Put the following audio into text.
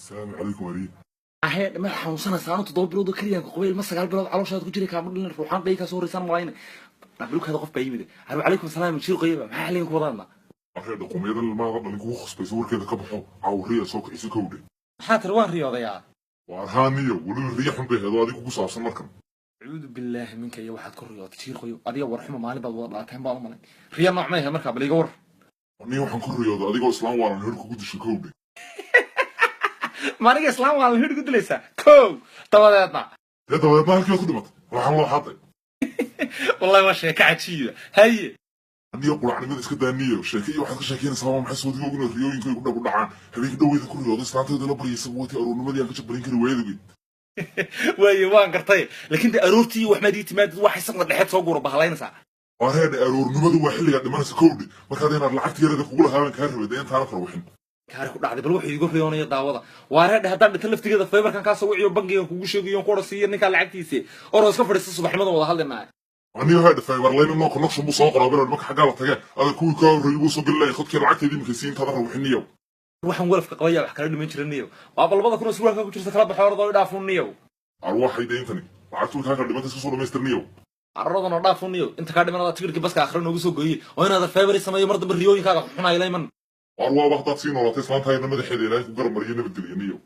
Asalaamu calaykum, adiga. Ahee, ma xanuunsanaysaa? Anu 7 bilood oo keliyan ku qabay, ilma 9 bilood calooshaad ku jiray kaama dhalin. Ruuxaan bay kaa soo horeysaan malayna bilkaada qof baa yimid. Arbu calaykum salaam, jiir qoyaba, maxaa xilligan ku wadaadna? Areedha, qomyadan ilmaada dhalin kugu khasbaysa warkeeda ka baxo. Cawriya soo kicisa, kowdhe. Maxaa tiri? Waan riyoodayaa. Waar haaniyo, weliba riya xun bay heedo adiga kugu saabsan markan. Acuudu billaahi minka. Iyo waxaad ku riyootay, jiir qoyo? Adiga warxuma maalin baad wada dhalateen baan u malayn. Riya nooc ma ahayd markaa? Bal iga war. Aniga waxaan ku riyooday adigoo islaan waalan hor kugu dishay, kowdhe. Maaniga islaam waa la hidh ku dilaysaa? Kow, dabadeedna? Dee dabadeedna halkii baad ku dhimatay, waxaan loo xaday. Wallahi waa sheeko cajiiba. Haye. Aniga quracnimada iska daaniyo, sheeke iyo waxaad ka sheekeynaysaa waa maxay? Soodiga ogna riyooyinkay ku dhab u dhacaan. Habeenkii dhaweyda ku riyooday islaantayda la baryaysa watay aroornimadii aan ka jabbarin kari waayadogey. Waaye, waan gartay, laakiin de aroortii wax maad ii timaadid, waxay saqda dhexeed soo guura bahalaynaysaa. Waa reedha, aroornimadu waa xilligaa dhimanaysa, kowdhe. Markaad inaad lacagta yarada kugu lahaaban kaa rabay dee intaana kala wixin. Kaari ku dhacday. Bal wuxuu iigu riyoonaya daawada. Waa reedhe, haddaan dhinto laftigeeda faybarkan kaa soo wiciyo, bangigan kugu sheegayo, ku odhan siiyo ninkaa lacagtiisi oroo iska fadhiista. Subaxnimada wada hadlinaya. Aniga haydha, fiber line no connection buu soo qoraa. Bilan marka xaggaa la tage ada kuwii kaa horreeyay buu soo gelilaya khadkii. Lacagteedii iminka sii intaadan rawixiniyow. Waxaan walafka qabaya wax kala dhiman jira niyow. Waaba 2000 oo surwaalka ku jirta kala baxo, ordo idhaafu niyow. Arwaaxay deyntani lacagtu way kaa kala dhimanta, iska soo dhamaystirniyow. Carradan oo dhaafu niyow. Inta kaa dhimanada tigidhkii baska akhri noogu soo gooyey oo inaad fiber sameeyo mar dambe riyooyinkaaga xunaya layman. Waar waaba haddaad sii noolatay islaantaayana madaxeeda Ilaahay ku garab mariyo nabadgeliyo niyow.